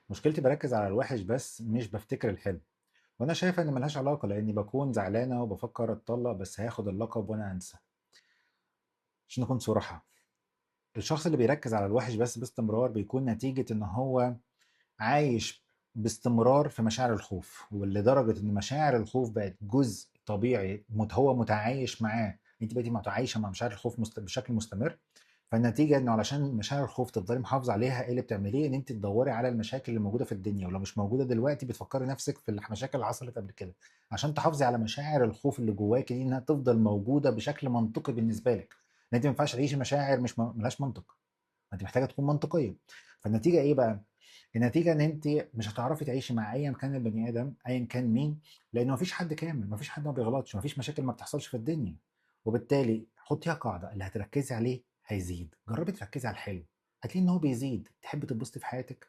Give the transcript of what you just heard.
مشكلتي بركز على الوحش بس مش بفتكر الحلو، وانا شايفه ان ملهاش علاقة لاني بكون زعلانة وبفكر اتطلق بس هاخد اللقب وانا انسى. عشان نكون صراحة، الشخص اللي بيركز على الوحش بس باستمرار بيكون نتيجة ان هو عايش باستمرار في مشاعر الخوف، ولدرجه ان مشاعر الخوف بقت جزء طبيعي هو متعايش معاه. انت بقيتي متعايشه مع مشاعر الخوف بشكل مستمر. فالنتيجه انه علشان مشاعر الخوف تفضلي محافظة عليها، ايه اللي بتعمليه؟ ان انت تدوري على المشاكل اللي موجودة في الدنيا، ولو مش موجودة دلوقتي بتفكري نفسك في المشاكل اللي حصلت قبل كده عشان تحافظي على مشاعر الخوف اللي جواكي دي انها تفضل موجودة بشكل منطقي بالنسبة لك. لان انت ما ينفعش تعيشي مشاعر مش ملهاش منطق، انت محتاجه تكون منطقية. فالنتيجه ايه بقى؟ النتيجة ان انت مش هتعرفي تعيشي مع ايا كان البني ادم، ايا كان مين، لان مفيش حد كامل، مفيش حد ما بيغلطش، مفيش مشاكل ما بتحصلش في الدنيا. وبالتالي حطيها قاعدة، اللي هتركزي عليه هيزيد. جربي تركزي على الحلو، هتلاقي ان هو بيزيد. تحبي تتبسطي في حياتك؟